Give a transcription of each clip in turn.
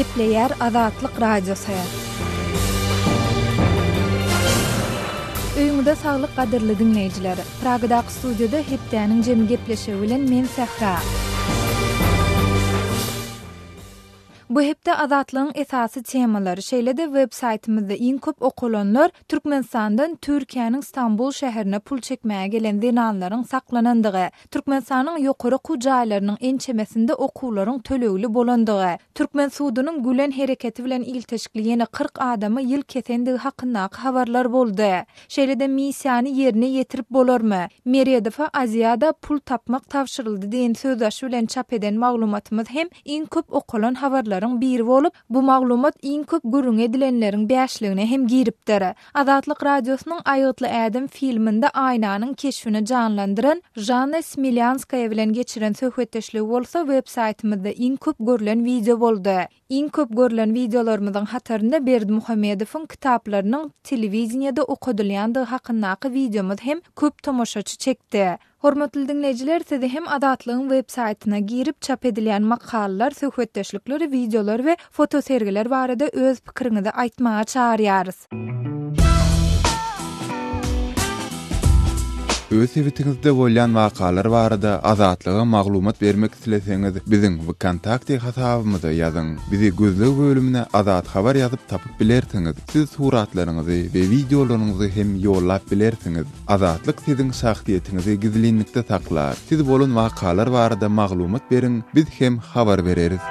Gepleýär Azatlyk Radiosy. Öýüňize saglyk gadyrly diňleýjiler. Pragadaky studiýada hepdäniň jemi gepleşigi bilen men Sähra. Bu hepde Azatlygyň esasy temalary, şeýle-de web saýtymyzda iň köp okalanlar Türkmenistandan Türkiýäniň Stambul şäherine pul çekmäge gelen zenanlaryň saklanandygy, Türkmenistanyň ýokary okuw jaýlarynyň ençemesinde okuwlaryň tölegli bolandygy, türkmen sudunyň Gülen hereketi bilen ilteşikli ýene 40 adama ýyl kesendigi hakyndaky habarlar boldy. Şeýle-de missiýany ýerine ýetirip bolarmy? Meredowa Aziada pul tapmak tabşyryldy diýen sözbaşy bilen çap eden maglumatymyz hem iň köp okalan habarlaryň biri bolup, bu maglumat iň köp gürrüňi edilenleriň bäşligine hem giripdir. Azatlyk Radiosynyň Aýgytly ädim filminde Aýnanyň keşbini janlandyran Žanna Smelýanskaýa bilen geçiren söhbetdeşligi bolsa web-saýtymyzda iň köp görlen wideo boldy. Iň köp görlen wideolarymyzyň hatarynda Berdimuhamedowyň kitaplarynyň telewideniýede okadylýandygy hakyndaky wideomyz hem köp tomaşaçy çekdi. Hormatly diňleýjiler, sizi hem Azatlygyň web saýtyna girip, çap edilýän makalalar, söhbetdeşlikler, wideolar we fotosergiler barada öz pikiriňizi aýtmaga çagyrýarys. Öz sebitiňizde bolýan wakalar barada Azatlyga maglumat bermek isleseňiz, biziň Wkontakte hasabymyza ýazyň. Bizi gözleg bölümine Azat Habar ýazyp tapyp bilersiňiz. Siz suratlaryňyzy we wideolaryňyzy hem ýollap bilersiňiz. Azatlyk siziň şahsyýetiňizi gizlinlikde saklar. Siz bolan wakalar barada maglumat beriň, biz hem habar bereris.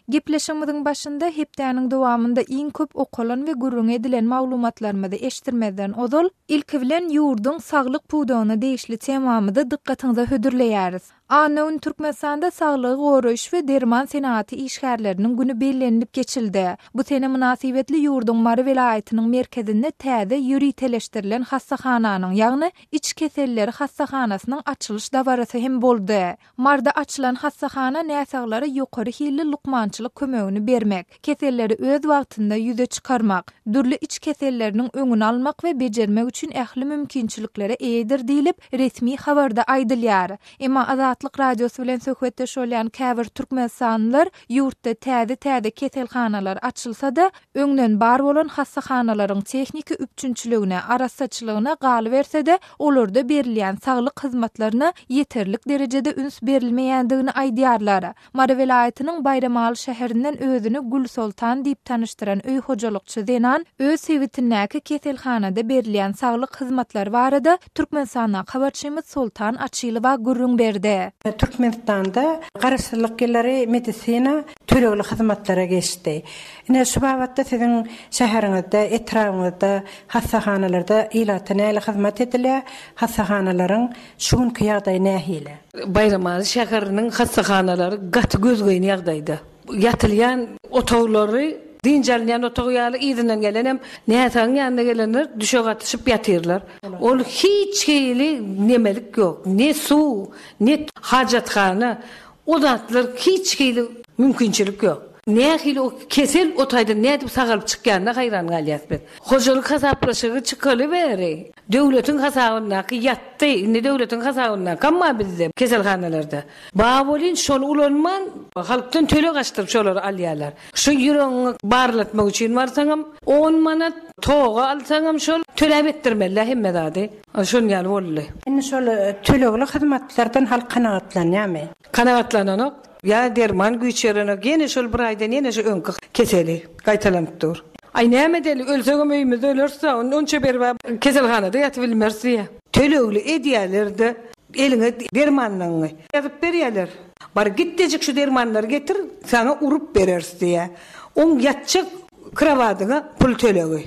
Gepleşigimiziň başynda hepdäniň dowamynda iň köp okalan we gürrüňi edilen maglumatlarymyzy eşitdirmezden ozal, ilki bilen ýurduň saglyk pudagyna degişli temamyzy dykgatyňyza hödürleýäris. Anna güni Türkmenistanda Saglygy goraýyş we derman senagaty işgärleriniň güni bellenilip geçildi. Bu sene mynasybetli ýurduň Mary welaýatynyň merkezinde täze ýöriteleşdirilen hassahananyň, ýagny iç keselleri hassahanasynyň açylyş dabarasy hem boldy. Maryda açylan hassahana näsaglara ýokary hilli lukmançylyk kömegini bermek, keselleri öz wagtynda ýüze çykarmak, dürli iç keselleriniň öňüni almak we bejermek üçin ähli mümkinçiliklere eýedir diýlip, resmi habarda aýdylýar. Emma Azatlyk Radiosy bilen söhbetdeş bolýan käbir türkmenistanlylar ýurtda täze-täze keselhanalar açylsa-da, öňden bar bolan hassahanalaryň tehniki üpjünçiligine, arassaçylygyna, galyberse-de, olarda berilýän saglyk hyzmatlaryna ýeterlik derejede üns berilmeýändigini aýdýarlar. Mary welaýatynyň Baýramaly şäherinden özüni Gülsoltan diýip tanyşdyran öý hojalykçy zenan öz sebitindäki keselhanada berilýän saglyk hyzmatlary barada Türkmenistandaky habarçymyz Soltan Açylowa gürrüň berdi. Türkmenistanda Garaşsyzlyk ýyllary medisina tölegli hyzmatlara geçdi. Ine, şu babatda siziň şäheriňizde, etrabyňyzda hassahanalarda ilata nähili hyzmat edilýär? Hassahanalaryň şu günki ýagdaýy nähili? Baýramaly şäheriniň hassahanalary gaty gözgyny ýagdaýda. Ýatylýan otaglary dynç alynýan otag ýaly, yzyndan gelenem näsagyň ýanyna gelenler düşek atyşyp ýatyrlar. Ol hiç hili nemelik ýok. Ne suw, ne hajathana, o zatlar hiç hili mümkinçilik ýok. Nähili o kesel o taýdan nädip sagalyp çykýanyna haýran galýas biz. Hojalyk hasaplaşygy çykaly bäri döwletiň hasabyndaky ýatdy, indi döwletiň hasabyndakam bar bizde keselhanalarda. Bar welin şony ulanman halkdan töleg açdyryp şolary alýarlar. Şu ýüregiňi barlatmak üçin barsaňam on manat, toga alsaňam şol, töläp etdirmeli-dä hemme zady. Şon ýaly boldy. Indi şol tölegli hyzmatlardan halk kanagatlanýarmy? Kanagatlananok. Ýa derman güýç berenok, ýene şol bir aýdan ýene şu öňki keseli gaýtalanyp dur. Aý näme edeli, ölsegem öýümizde öleris-dä, onça beribä keselhanada ýatybilmeris diýýä. Tölegli edýäler-de, eliňe dermanlaryňy ýazyp berýäler. Bar gitdejik şu dermanlary getir, saňa urup bereris diýýä. Oň ýatjak krowadyňa pul tölegi.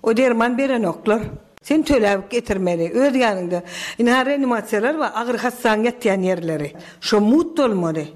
O derman berenoklar. Sen töläp getirmeli. Öz ýanyňda. Ynha reanimasiýalar bar, agyr hassaň ýatýan ýerleri. Şo mugt bolmaly.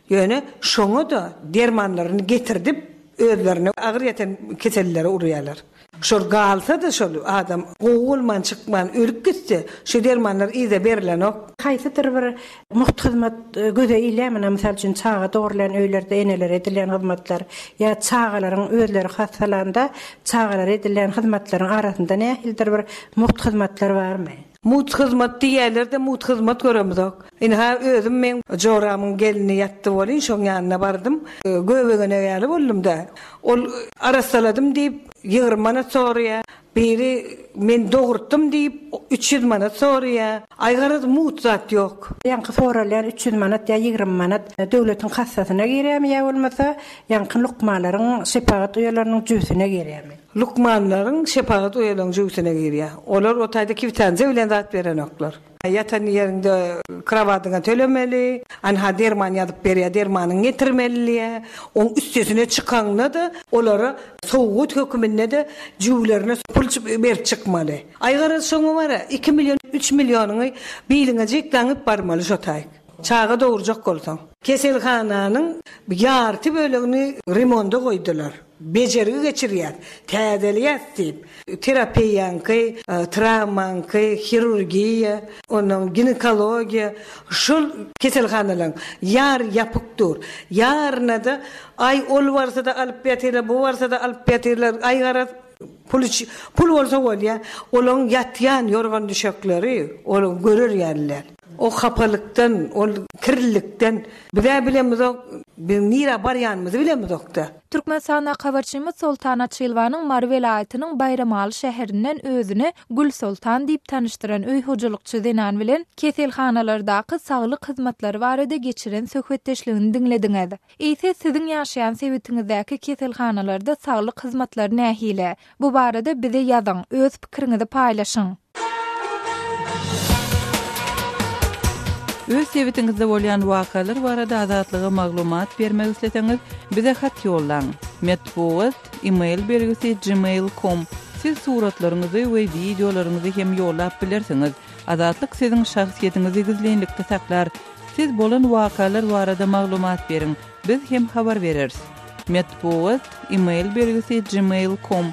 Ýöne şoňa-da dermanlaryny getirdip, özlerine agyr ýatan kesellilere urýarlar. Şol galsa-da şol adam gowy bolman çykman ölüp gitse, şu dermanlar yza berilenok. Haýsydyr bir Mugt hyzmat göze ilýär muna mysal üçin çaga dogrulýan öýlerde enelere edilýän hyzmatlar ýa çagalaryň özleri hassalanda çagalara edilýän hyzmatlaryň arasynda nähilidir bir mugt hyzmatlar barmy? Mugt hyzmat diýýärler-de, mugt hyzmat göremizok. Ynha, özüm meň joramyň gelni ýatdy welin, şoň ýanyna bardym. Göbegenek ýaly boldum-da. Ol arassaladym diýip, 20 manat soraýar. Biri men dogurtdym diýip, 300 manat soraýar. Aý garaz, mugt zat ýok. Ýaňky soralýan 300 manat ýa 20 manat döwletiň kassasyna girýärmi ýa bolmasa, ýaňky lukmalaryň, şepagat uýalarynyň jübüsine girýärmi? Lukmanlaryň, şepagat uýalaryň jübüsine girýär. Olar o taýda kwitansiýa bilen zat berenoklar. Ýatan ýeriňde krowadyňa tölemeli. Anha derman ýazyp berýär, dermanyňy getirmeli diýýär. Oň üstesine çykaňda-da olara sowgat höküminde-de jübülerine pul berip çykmaly. Aý garaz şoňa bar-a, iki million, üç millionyňy biliňejik daňyp barmaly şo taýyk. Çaga dogurjak bolsaň. Keselhananyň ýarty bölegini remonda goýdular. Bejergi geçirýäs, täzeleýäs diýip, terapiýaňky, trawmaňky, hirurgiýa, onnoň ginekologiýa, şol keselhanalaryň ýary ýapyk dur. Ýaryna-da, aý, ol barsa-da alyp ýatyrlar, bu barsa-da alyp ýatyrlar, aý garaz, pul üçin, pul bolsa bolýar. Olaň ýatýan ýorgan-düşekleri, ol görer ýaly däl. O hapalykdan, ol kirlilikden biz-ä bilemizok, biz nirä barýanymyzy bilemizok-da. Türkmenistandaky habarçymyz Soltan Açylowanyň Mary welaýatynyň Baýramaly şäherinden özüni Gülsoltan diýip tanyşdyran öý hojalykçy zenan bilen keselhanalardaky saglyk hyzmatlary barada geçiren söhbetdeşligini diňlediňiz. Eýse, siziň ýaşaýan sebitiňizdäki keselhanalarda saglyk hyzmatlary nähili? Bu barada bize ýazyň, öz pikiriňizi paýlaşyň. Öz sebitiňizde bolýan wakalar barada Azatlyga maglumat bermek isleseňiz, bize hat ýollaň. Metbugat, e-mail belgisi gmail com. Siz suratlaryňyzy we wideolaryňyzy hem ýollap bilersiňiz. Azatlyk siziň şahsyýetiňizi gizlinlikde saklar. Siz bolan wakalar barada maglumat beriň, biz hem habar bereris. Metbugat, e-mail belgisi gmail com.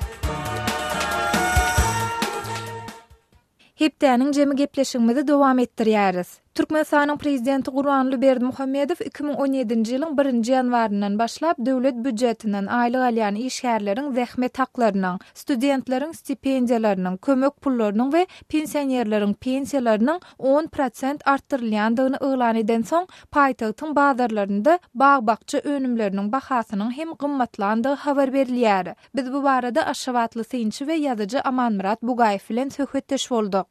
Hepdäniň jemi gepleşigimizi dowam etdirýäris. Türkmenistanyň Prezidenti Gurbanguly Berdimuhamedow 2017-nji ýylyň birinji ýanwaryndan başlap döwlet býujetinden aýlyk alýan işgärleriň zähmet haklarynyň, studentleriň stipendiýalarynyň, kömek pullarynyň we pensionerleriň pensiýalarynyň on prosent artdyrylýandygyny yglan edensoň, paýtagtyň bazarlarynda bag-bakja önümleriniň bahasynyň hem gymmatlandygy habar berilýär. Biz bu barada aşgabatly synçy we ýazyjy Amanmyrat Bugaýew bilen söhbetdeş bolduk.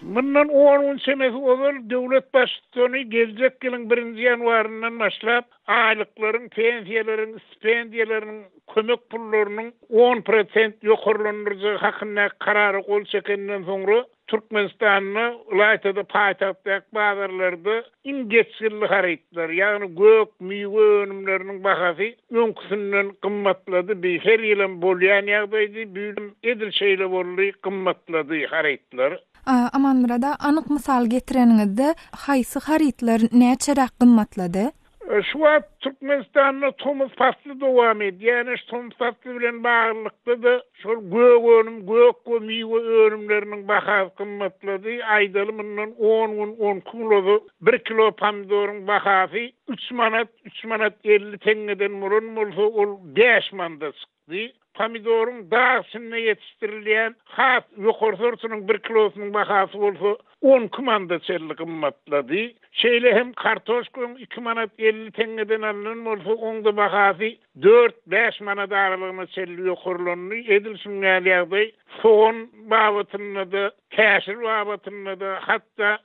Mundan on gün çemesi ozal döwlet Baştutany geljek ýylyň birinji ýanwaryndan başlap aýlyklaryň, pensiýalaryň, stipendiýalarynyň, kömek pullarynyň on prosent ýokarlandyrjagy hakyndaky karara gol çekenden soňra Türkmenistanda, ylaýta-da paýtagtdaky bazarlarda iň geçginli harytlar, ýagny gök, miwe önümleriniň bahasy öňküsinden gymmatlady. Bi her ýylam bolýan ýagdaýdy, bu ýylam edil şeýle boldy, gymmatlady harytlar. Amanmyrat aga, anyk mysal getireniňizde, haýsy harytlar näçeräk gymmatlady? Şu wagt Türkmenistanda tomus pasly dowam edýär. Ýöne şu tomus pasly bilen baglylykda-da şol gök önüm, gök we miwe önümleriniň bahasy gymmatlady. Aýdaly mundan on gün, on iki gün ozal bir kilo pomidoryň bahasy üç manat, üç manat 50 teňňeden bolan bolsa, ol bäş manada çykdy. Dy. Pomidoryň dag içinde ýetişdirilýän has ýokary sortunyň bir kilosynyň bahasy bolsa 12 manada çenli gymmatlady. Şeýle hem kartoşkaň iki manat 50 teňňeden alnan bolsa, oň-da bahasy dört-bäş manat aralygyna çenli ýokarlandy. Edil şunuň ýaly ýagdaý sogan babatynda-da, käşir babatynda-da, hatda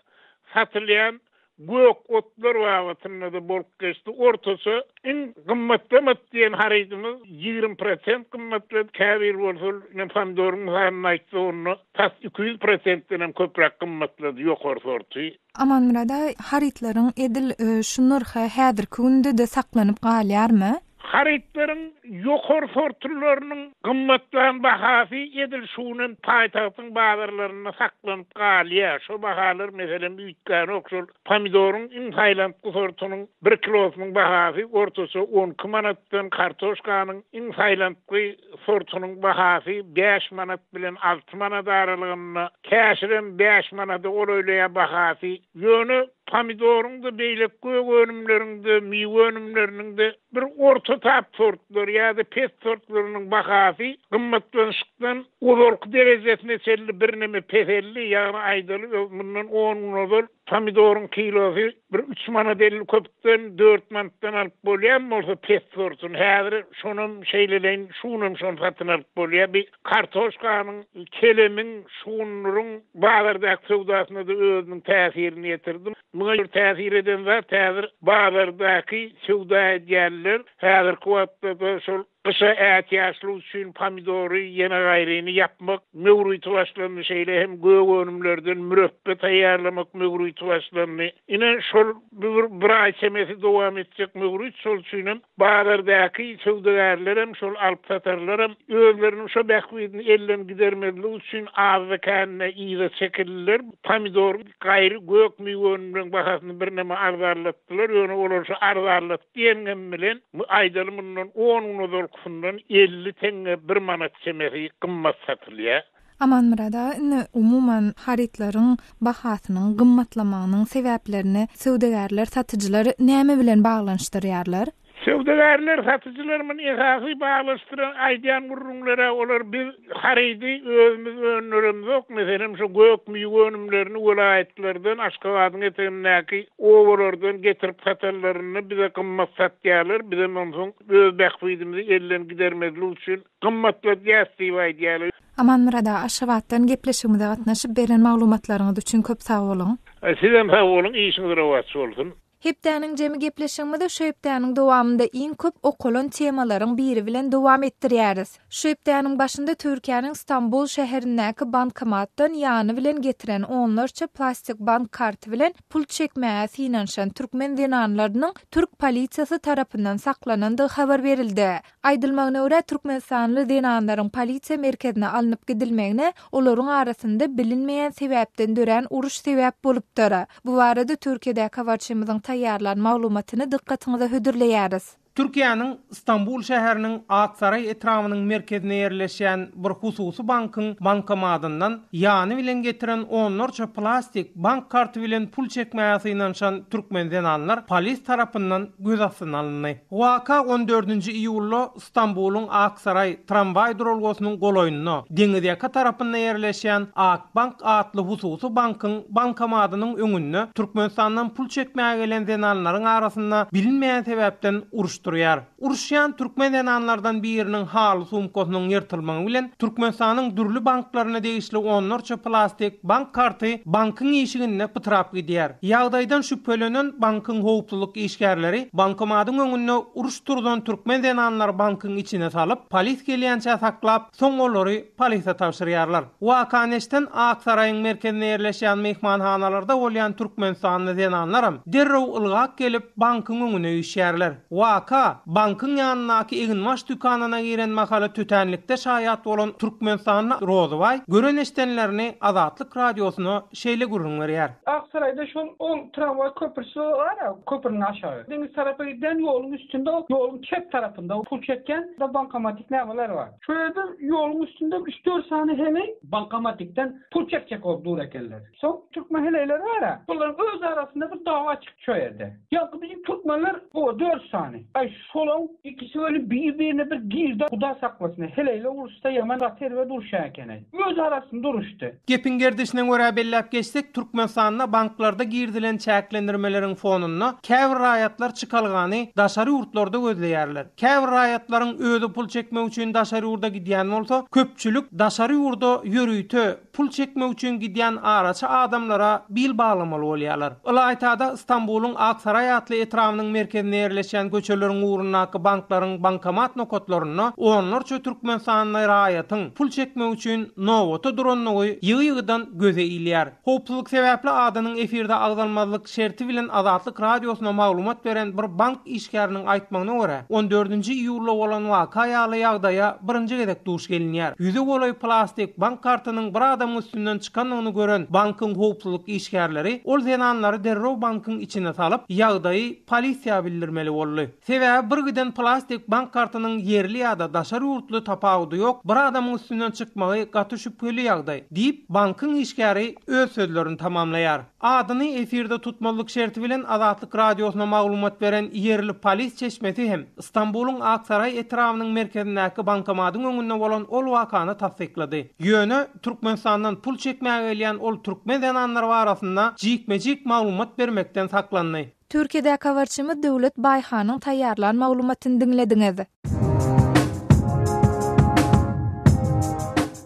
satylýan Gök otlar babatynda-da bolup geçdi. Ortaça iň gymmatlamat diýen harydymyz 20 prosent gymmatlady, käbiri bolsa, ine pomidoryň mysalynda aýtsak, onda tas 200 prosentden hem köpräk gymmatlady ýokary sorty. Amanmyrat aga, harytlaryň edil şu nyrhy häzirki günde-de saklanyp galýarmy? Harytlaryň ýokary sortlylarynyň gymmatlan bahasy edil şu gün hem paýtagtyň bazarlarynda saklanyp galýar. Şo bahalar, meselem, üýtgänok. Şol pomidoryň iň saýlantgy sortunyň bir kilosynyň bahasy ortaça 12 manatdan, kartoşkanyň iň saýlantgy sortunyň bahasy bäş manat bilen alty manat aralygynda, käşirem bäş manada golaýlaýar bahasy. Ýöne. Pomidoryň-da, beýleki gök önümleriň-de, miwe önümleriniň-de bir orta tap sortlary ýa-da pes sortlarynyň bahasy gymmatlanyşykdan ozalky derejesine çenli birneme peseldi. Ýagny aýdaly, mundan on gün ozal Pomidoryň kilosy bir üç manat 50 köpükden, dört manatdan alyp bolýan bolsa pes sortuny, häzir şonam şeýleleýin şu günem şony satyn alyp bolýar. Bir kartoşkanyň, kelemiň, şugundyryň bazardaky söwdasyna-da özüniň täsirini ýetirdi. Muňa täsir eden zat häzir bazardaky söwda edýänler häzirki wagtda-da şol Gyşa ätiýaçlyk üçin pomidory, ýene gaýryny ýapmak möwriti başlandy, şeýle hem gök önümlerden mürepbe taýýarlamak möwriti başlandy. Ine, şol bir bir aý çemesi dowam etjek möwrit, şol üçinem bazardaky söwdagärlerem, şol alyp-satarlaram özleriniň şo bähbidini elden gidermezlik üçin azda-kände yza çekildiler. Pomidor, gaýry gök-miwe önümleriň bahasyny birneme arzanlatdylar, ýöne olar şo arzanlatdy Diýeňňem bilen, aýdaly mundan on gün ozalkysyndan 50 teňňe bir manat çemesi gymmat satylýar. Amanmyrat aga, indi umuman harytlaryň bahasynyň gymmatlamagynyň sebäplerini söwdagärler, satyjylar näme bilen baglanyşdyrýarlar? Söwdagärler, satyjylar muny esasy baglanyşdyran aýdýan gürrüňleri olar biz harydy özümiz öndüremzok, meselem şu gök-miwe önümlerini welaýatlardan, Aşgabadyň etegindäki Obalardan getirip satanlarynda bize gymmat satýarlar, bizem onsoň öz bähbidimizi elden gidermezlik üçin gymmatladýas diýip aýdýarlar. Amanmyrat aga Aşgabatdan gepleşigimize gatnaşyp beren maglumatlaryňyz üçin köp sag boluň. Sizem sag boluň işiňiz rowaç bolsun. Hepdäniň jemi gepleşigimizi şu hepdäniň dowamynda iň köp okalan temalaryň biri bilen dowam etdirýäris. Şu hepdäniň başynda Türkiýäniň Stambul şäherindäki bankomatdan ýany bilen getiren onlarça plastik bank karty bilen pul çekmäge synanyşan türkmen zenanlarynyň türk polisiýasy tarapyndan saklanandygy habar berildi. Aýdylmagyna görä, türkmenistanly zenanlaryň polisiýa merkezine alnyp gidilmegine olaryň arasynda bilinmeýän sebäpden dörän uruş sebäp bolupdyr. Bu barada Türkiýedäki habarçymyzyň taýýarlan maglumatyny dykgatyňyza hödürleýäris. Türkiýäniň Stambul şäheriniň Aksaraý etrabynyň merkezinde ýerleşýän bir hususy bankyň bankomatyndan ýany bilen getiren onlarça plastik bank karty bilen pul çekmäge synanyşan türkmen zenanlar polis tarapyndan göz astyna alyndy. Waka on dördünji iýulda Stambulyň Aksaraý tramwaý duralgasynyň golaýynda, deňizýaka tarapynda ýerleşýän Akbank atly hususy bankyň bankomadynyň öňünde Türkmenistandan pul çekmäge gelen zenanlaryň arasynda bilinmeýän sebäpden uruş turýar. Uruşýan türkmen zenanlardan biriniň haly sumkasynyň ýyrtylmagy bilen Türkmenistanyň dürli banklaryna degişli onlarça plastik bank karty bankyň işiginde pytrap gidýär. Ýagdaýdan şübhelenen bankyň howpsuzlyk işgärleri bankomadyň öňünde uruş turzan türkmen zenanlary bankyň içine salyp, polis gelýänçä saklap, soň olary polise tabşyrýarlar. Wakany eşden Aksaraýyň merkezinde ýerleşýän myhmanhanalarda bolýan türkmenistanly zenanlaram derrew ylgap gelip, bankyň öňüne üýşýärler. Waka, bankyň ýanyndaky eginbaş dükanyna giren mahaly tötänlikde şaýat bolan türkmenistanly Rozybaý gören-eşdenlerini Azatlyk Radiosyna şeýle gürrüň berýär. Aksaraýda şol ol tramwaý köprüsi bar-a, köprüniň aşagy. Deňiz tarapa gidýän ýoluň üstünde, ýoluň çep tarapynda pul çekýän bankomatik nämeler bar. Şo ýerde ýoluň üstünde üç-dört sany heleý bankomatikden pul çekjek bolup dur ekenler. Soň türkmen heleýleri bar-a, şolaryň öz arasynda bir dawa çykdy şo ýerde. Ýaňky biziň türkmenler o dört sany. Aý şolaň ikisi weli bir-birine bir girdi, Huda saklasyn, heleýler uruşsa ýaman gaty erbet uruşýan eken-aý. Öz arasynda uruşdy. Gepiň gerdişine görä belläp geçsek, Türkmenistanda banklarda girizilen çäklendirmeleriň fonunda käbir raýatlar çykalgany daşary ýurtlarda gözleýärler. Käbir raýatlaryň özi pul çekmek üçin daşary ýurda gidýän bolsa, köpçülik daşary ýurda ýörite pul çekmek üçin gidýän araçy adamlara bil baglamaly bolýarlar. Ylaýta-da Stambulyň Aksaraý atly etrabynyň merkezinde ýerleşýän köçeleriň ugrundaky banklaryň bankomat nokatlarynda onlarça türkmenistanly raýatyň pul çekmek üçin nobata durandygy ýygy-ýygydan göze ilýär. Howpsuzlyk sebäpli adynyň efirde agzalmazlyk şerti bilen Azatlyk Radiosyna maglumat beren bir bank işgäriniň aýtmagyna görä, on dördünji iýulda bolan waka ýaly ýagdaýa birinji gezek duş gelinýär. Ýüze golaý plastik bank kartynyň bir adamyň üstünden çykandygyny gören bankyň howpsuzlyk işgärleri ol zenanlary derrew bankyň içine salyp, ýagdaýy polisiýa bildirmeli boldy. Sebäbi bir giden plastik bank kartynyň ýerli ýa-da daşary ýurtly tapawudy ýok, bir adamyň üstünden çykmagy gaty şübheli ýagdaý, diýip, bankyň işgäri öz sözlerini tamamlaýar. Adyny efirde tutmazlyk şerti bilen Azatlyk Radiosyna maglumat beren ýerli polis çeşmesi hem Stambulyň Aksaraý etrabynyň merkezindäki bankomatyň öňünde bolan ol wakany tassyklady. Ýöne, Türkmenistandan pul çekmäge gelýän ol türkmen zenanlary barasynda jikme-jik maglumat bermekden saklandy. Türkiýedäki habarçymyz Döwlet Baýhanyň taýýarlan maglumatyny diňlediňiz.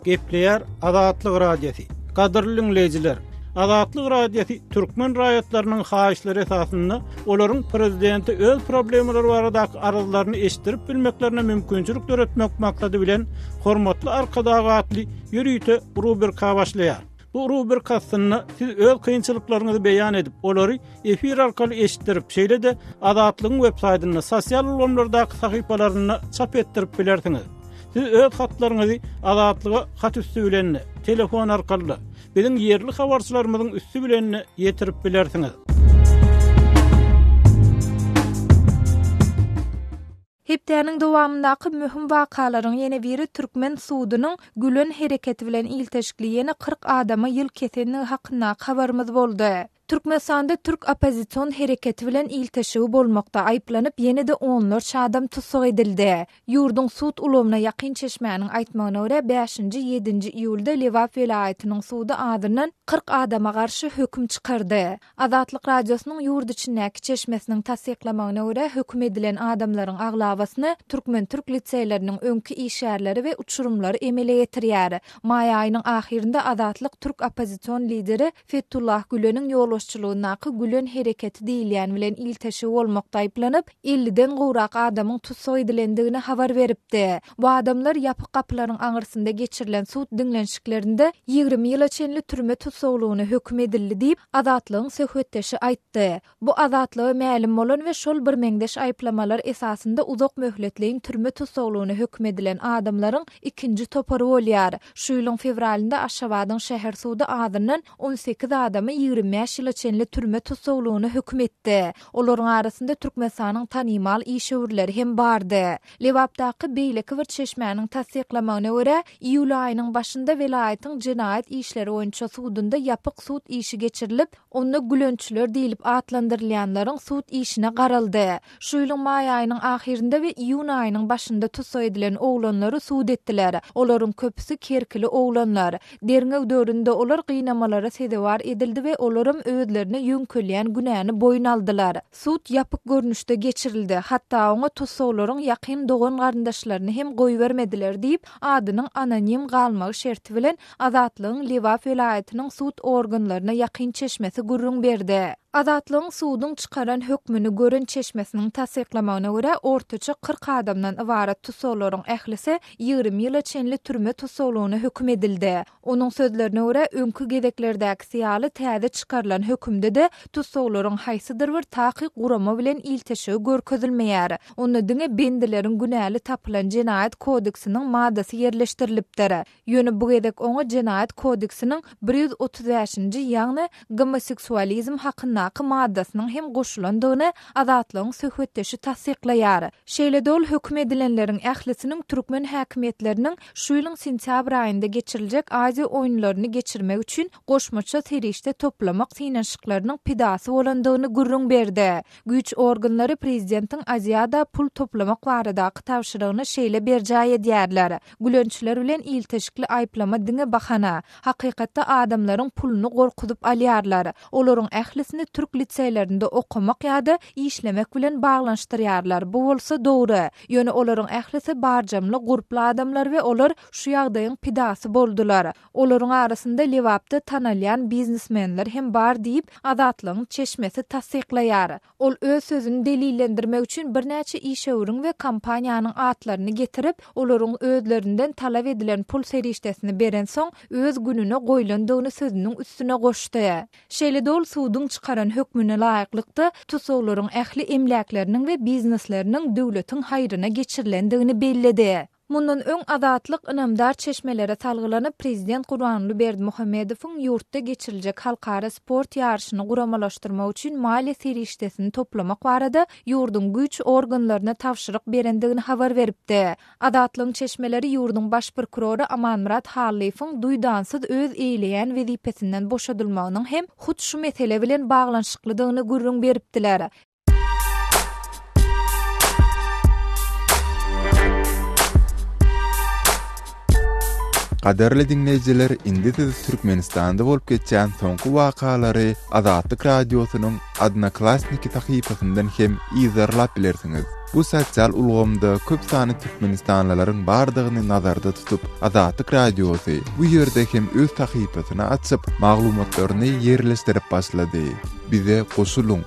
Gepleýär Azatlyk Radiosy. Gadyrly diňleýjiler! Azatlyk Radiosy türkmen raýatlarynyň haýyşlary esasynda olaryň prezidente öz problemalary baradaky arzlaryny eşitdirip bilmeklerine mümkinçilik döretmek maksady bilen Hormatly Arkadag atly ýörite rubrika başlaýar. Bu rubrika astynda siz öz kynçylyklaryňyzy beýan edip, olary efir arkaly eşitdirip, şeýle-de Azatlygyň websaýtynda, sosial ulgamlardaky sahypalarynda çap etdirip bilersiňiz. Siz öz hatlaryňyzy Azatlyga hat üsti bilen-de, telefon arkaly-da, biziň ýerli habarçylarymyzyň üsti bilen-de ýetirip bilersiňiz. Hepdäniň dowamyndaky möhüm wakalaryň ýene biri türkmen sudunyň Gülen hereketi bilen ilteşikli ýene 40 adama ýyl kesenligi hakyndaky habarymyz boldy. Türkmenistanda türk oppozision hereketi bilen ilteşigi bolmakda aýyplanyp ýene-de onlarça adam tussag edildi. Ýurduň sud ulgamyna ýakyn çeşmäniň aýtmagyna görä, bäşinji, ýedinji iýulda Lebap welaýatynyň sudy azyndan 40 adama garşy höküm çykardy. Azatlyk Radiosynyň ýurt içindäki çeşmesiniň tassyklamagyna görä, höküm edilen adamlaryň aglabasyny türkmen-türk liseýleriniň öňki işgärleri we uçurymlary emele getirýär. Maý aýynyň ahyrynda Azatlyk türk oppozision lideri Fetullah Güleniň ýolbaşçylygyndaky Gülen hereketi diýilýän bilen ilteşigi bolmakda aýyplanyp, elliden gowrak adamyň tussag edilendigini habar beripdi. Bu adamlar ýapyk gapylaryň aňyrsynda geçirilen sud diňlenişiklerinde 20 ýyla çenli türme tussaglygyna höküm edildi diýip, Azatlygyň söhbetdeşi aýtdy. Bu Azatlyga mälim bolan we şol birmeňzeş aýyplamalar esasynda uzak möhletleýin türme tussaglygyna höküm edilen adamlaryň ikinji topary bolýar. Şu ýylyň fewralynda Aşgabadyň şäher sudy azyndan 18 adamy 25 ýyla çenli türme tussaglygyna höküm etdi. Olaryň arasynda Türkmenistanyň tanymal işewürleri hem bardy. Lebapdaky beýleki bir çeşmäniň tassyklamagyna görä, iýul aýynyň başynda welaýatyň jenaýat işleri boýunça sudunda ýapyk sud işi geçirilip, onda gülençiler diýlip atlandyrylýanlaryň sud işine garaldy. Şu ýylyň maý aýynyň ahyrynda we iýun aýynyň başynda tussag edilen oglanlary sud etdiler. Olaryň köpüsi kerkili oglanlar. Derňew döwründe olar gynamalara sezewar edildi we olaram özlerine ýöňkelýän günäni boýun aldylar. Sud ýapyk görnüşde geçirildi, hatda oňa tussaglaryň ýakyn dogan-garyndaşlaryny hem goýbermediler diýip, adynyň anonim galmagy şerti bilen Azatlygyň Lebap welaýatynyň sud organlaryna ýakyn çeşmesi gürrüň berdi. Azatlygyň suduň çykaran hökmüni gören çeşmesiniň tassyklamagyna görä, ortaça 40 adamdan ybarat tussaglaryň ählisi 20 ýyla çenli türme tussaglygyna höküm edildi. Onuň sözlerine görä, öňki gezeklerdäkisi ýaly täze çykarylan hökümde-de tussaglaryň haýsydyr bir takyk gurama bilen ilteşigi görkezilmeýär. Onda diňe bendileriň günäli tapylan Jenaýat kodeksiniň maddasy ýerleşdirilipdir. Ýöne bu gezek oňa Jenaýat kodeksiniň 135-nji, ýagny gomoseksualizm hakyndaky maddasynyň hem goşulandygyny Azatlygyň söhbetdeşi tassyklaýar. Şeýle-de ol höküm edilenleriň ählisiniň türkmen häkimiýetleriniň şu ýylyň sentýabr aýynda geçiriljek Aziýa oýunlaryny geçirmek üçin goşmaça serişde toplamak synanyşyklarynyň pidasy bolandygyny gürrüň berdi. Güýç organlary prezidentiň Aziada pul toplamak baradaky tabşyrygyny şeýle berjaý edýärler. Gülençiler bilen ilteşikli aýyplama diňe bahana. Hakykatda adamlaryň puluny gorkuzyp alýarlar. Olaryň ählisini türk liseýlerinde okamak ýa-da işlemek bilen baglanyşdyrýarlar, bu bolsa dogry. Ýöne olaryň ählisi barjamly, gurply adamlar we olar şu ýagdaýyň pidasy boldular. Olaryň arasynda Lebapda tanalýan biznesmenler hem bar diýip, Azatlygyň çeşmesi tassyklaýar. Ol öz sözüni delillendirmek üçin birnäçe işewüriň we kompaniýanyň atlaryny getirip, olaryň özlerinden talap edilen pul serişdesini berensoň, öz gününe goýlandygyny sözüniň üstüne goşdy. Şeýle-de ol suduň çykaran hökmüne laýyklykda, tussaglaryň ähli emläkleriniň we biznesleriniň döwletiň haýryna geçirilendigini belledi. Mundan öň Azatlyk ynamdar çeşmelere salgylanyp, prezident Gurbanguly Berdimuhamedowyň ýurtda geçiriljek halkara sport ýaryşyny guramalaşdyrmak üçin maliýe serişdesini toplamak barada ýurduň güýç organlaryna tabşyryk berendigini habar beripdi. Azatlygyň çeşmeleri ýurduň baş prokurory Amanmyrat Hallyýewiň duýdansyz öz eýeleýän wezipesinden boşadylmagynyň hem hut şu mesele bilen baglanyşyklydygyny gürrüň beripdiler. Gadyrly diňleýjiler, indi siz Türkmenistanda bolup geçýän soňky wakalary Azatlyk Radiosynyň Odnoklassniki sahypasyndan hem yzarlap bilersiňiz. Bu sosial ulgamda köp sanly türkmenistanlylaryň bardygyny nazarda tutup, Azatlyk Radiosy bu ýerde hem öz sahypasyny açyp, maglumatlaryny ýerleşdirip başlady. Bize goşulyň!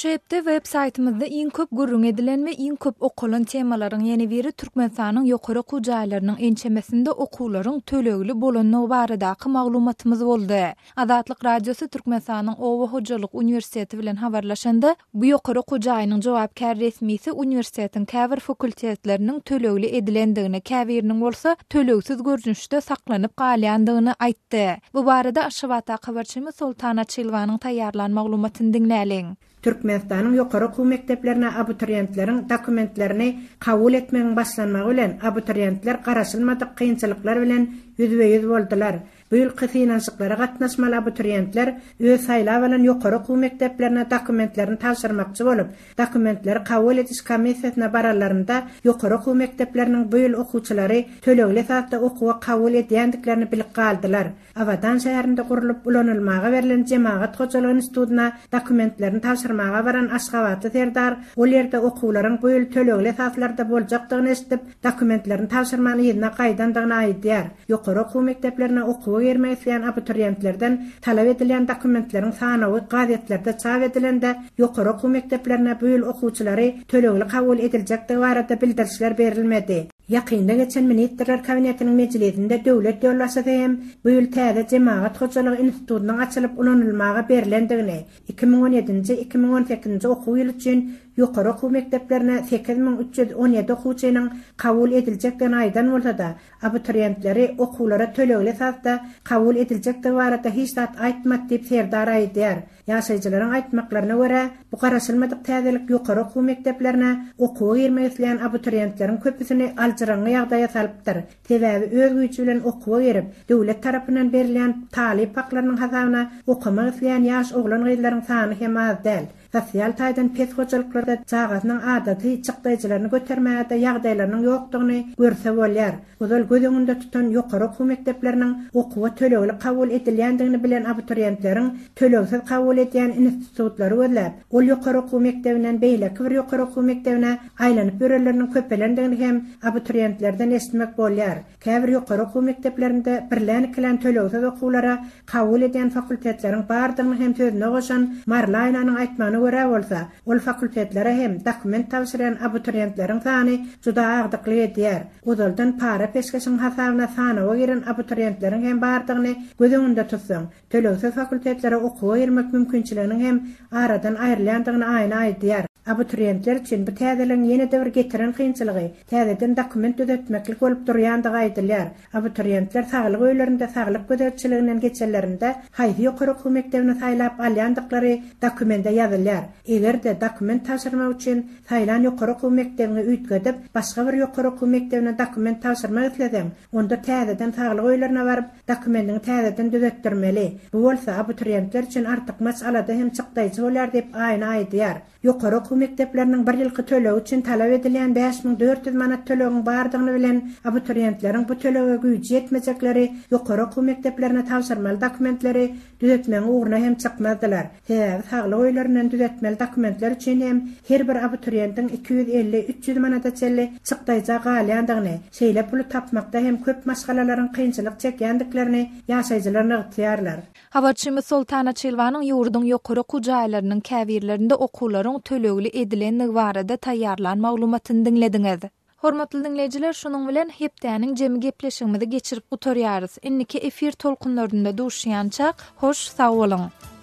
Şu hepde web saýtymyzda iň köp gürrüň edilen we iň köp okalan temalaryň ýene biri Türkmenistanyň ýokary okuw jaýlarynyň ençemesinde okuwlaryň tölegli bolandygy baradaky maglumatymyz boldy. Azatlyk Radiosy Türkmenistanyň Oba hojalyk uniwersiteti bilen habarlaşanda, bu ýokary okuw jaýynyň jogapkär resmisi uniwersitetiň käbir fakultetleriniň tölegli edilendigini, käbiriniň bolsa tölegsiz görnüşde saklanyp galýandygyny aýtdy. Bu barada Aşgabatdaky habarçymyz Soltan Açylowanyň taýýarlan maglumatyny diňläliň. Türkmenistanyň ýokary okuw mekdeplerine abiturientleriň dokumentlerini kabul etmegiň başlanmagy bilen abiturientler garaşylmadyk kynçylyklar bilen ýüzbe-ýüz boldular. Bu ýylky synanyşyklara gatnaşmaly abiturientler öz saýlap alan ýokary okuw mekdeplerine dokumentlerini tabşyrmakçy bolup, dokumentleri kabul ediş komissiýasyna baranlarynda ýokary okuw mekdepleriniň bu ýyl okuwçylary tölegli esasda okuwa kabul edýändiklerini bilip galdylar. Abadan şäherinde gurlup ulanylmaga berlen Jemagat hojalygy institutyna dokumentlerini tabşyrmaga baran aşgabatly Serdar ol ýerde okuwlaryň bu ýyl tölegli esaslarda boljakdygyny eşidip, dokumentlerini tabşyrman yzyna gaýdandygyny aýdýar. Ýokary okuw mekdeplerine okuwa girmek isleýän abiturientlerden talap edilýän dokumentleriň sanawy gazetlerde çap edilende, ýokary okuw mekdeplerine bu ýyl okuwçylary tölegli kabul ediljekdigi barada bildirişler berilmedi. Ýakynda geçen Ministrler Kabinetiniň mejlisinde döwlet ýolbaşçysy hem bu ýyl täze Jemagat hojalygy institutynyň açylyp ulanylmaga berlendigini, 2017-nji, 2018-nji okuw ýyly üçin ýokary okuw mekdeplerine 8317 okuwçynyň kabul ediljekdigini aýdan bolsa-da, abiturientleri okuwlara tölegli esasda kabul ediljekdigi barada hiç zat aýtmady diýip Serdar aýdýar. Ýaşaýjylaryň aýtmaklaryna görä, bu garaşylmadyk täzelik ýokary okuw mekdeplerine okuwa girmek isleýän abiturientleriň köpüsini aljyraňňy ýagdaýa salypdyr. Sebäbi öz güýji bilen okuwa girip, döwlet tarapyndan berilýän talyp haklarynyň hasabyna okamak isleýän ýaş oglan-gyzlaryň sany hem az däl. Sosial taýdan pes hojalyklarda çagasynyň adaty çykdaýjylaryny götermäge-de ýagdaýlarynyň ýokdugyny görse bolýar. Ozal göz öňünde tutan ýokary okuw mekdepleriniň okuwa tölegli kabul edilýändigini bilen abiturientleriň tölegsiz kabul edýän institutlary gözläp, ol ýokary okuw mekdebinden beýleki bir ýokary okuw mekdebine aýlanyp ýörenleriniň köpelendigini hem abiturientlerden eşitmek bolýar. Käbir ýokary okuw mekdeplerinde birlän-ikilän tölegsiz okuwlara kabul edýän fakultetleriň bardygyny hem sözüne goşan Maryly Aýnanyň aýtmagyna görä bolsa, ol fakultetlere hem dokument tabşyrýan abiturientleriň sany juda agdyklyk edýär. Ozaldan para-peşgeşiň hasabyna sanawa giren abiturientleriň hem bardygyny göz öňünde tutsaň, tölegsiz fakultetlere okuwa girmek mümkinçiliginiň hem aradan aýrylýandygyny Aýna aýdýar. Abiturientler üçin bu täzeligiň ýene-de bir getiren kynçylygy, täzeden dokument düzetmeklik bolup durýandygy aýdylýar. Abiturientler saglyk öýlerinde saglyk gözegçiliginden geçenlerinde haýsy ýokary okuw mekdebini saýlap alýandyklary dokumende ýazylýar. Eger-de dokument tabşyrmak üçin saýlan ýokary okuw mekdebiňi üýtgedip, başga bir ýokary okuw mekdebine dokument tabşyrmak isleseň, onda täzeden saglyk öýlerine baryp, dokumendiňi täzeden düzetdirmeli. Bu bolsa abiturientler üçin artykmaç alada hem çykdaýjy bolýar diýip, Aýna aýdýar. Ýokary okuw mekdepleriniň bir ýylky tölegi üçin talap edilýän 5400 manat tölegiň bardygyny bilen abiturientleriň bu tölege güýji ýetmejekleri ýokary okuw mekdeplerine tabşyrmaly dokumentleri düzetmegiň ugruna hem çykmazdylar. Sebäbi saglyk öýlerinden düzetmeli dokumentler üçin hem her bir abiturientiň 250, 300 manada çenli çykdaýja galýandygyny, şeýle puly tapmakda hem köp maşgalalaryň kynçylyk çekýändiklerini ýaşaýjylar nygtaýarlar. Habarçymyz Soltan Açylowanyň ýurduň ýokary okuw jaýlarynyň käbirlerinde okuwlaryň tölegli edilendigi barada taýýarlan maglumatyny diňlediňiz. Hormatly diňleýjiler, şunuň bilen hepdäniň jemi gepleşigimizi geçirip gutarýarys. Indiki efir tolkunlarynda duşýançak, hoş sag boluň!